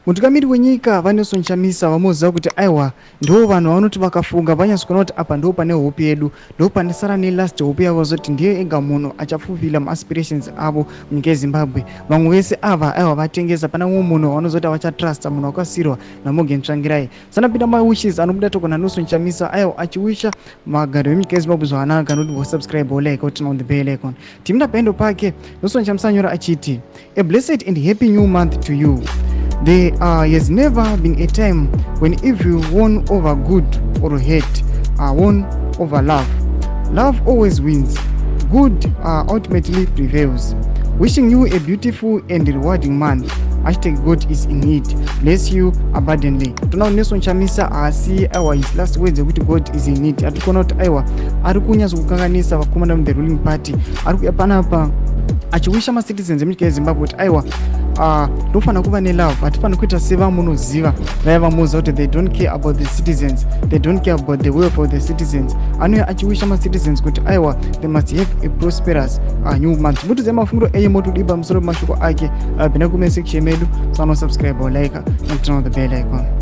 Mutungamiri wenyika VaNelson Chamisa vamoziva kuti aiwa, ndo vanhu vanoti vakafunga vanyatsokuona kuti apa ndo pane hope yedu, ndo panesara nelast hope yavo, zoti ndiye ega munhu achafulfilla maaspirations avo munyika yeZimbabwe. Vamwe vese ava aiwa, vatengesa. Pana mumwe munhu vanozoti vachatrusta, munhu wakasirwa naMorgan Tsvangirai. Sanapinda mawishes anobuda toko naNelson Chamisa, aiwa, achiwisha vagari vemunyika yeZimbabwe zvakanaka. Noti vosubscribe, wolike, turn on the bell icon. Timida paendo pake Nelson Chamisa anyora achiti, "A blessed and happy new month to you. There has never been a time when evil won over good or hate won over love. Love always wins. Good ultimately prevails. Wishing you a beautiful and rewarding month. #GodIsInIt. Bless you abundantly." Toona Nelson Chamisa haasi, aiwa, his last words ekuti "God is in it", atikuona kuti aiwa, ari kunyatsokukanganisa vakomana the ruling party. Ari kuya panapa achiwisha macitizens emunyika yeZimbabwe kuti aiwa, tofanira kuva nelove, hatifaniri kuita sevamunoziva vaya vamuziva kuti they don't care about the citizens, they don't care about the welfare of the citizens. Anouya achiwisha macitizens kuti aiwa, they must have a prosperous new month. Mutiudzai mafungiro enyu, motodii pamusoro pemashoko ake? Pinda comment section medu, sanosubscribe, like and turn on the bell icon.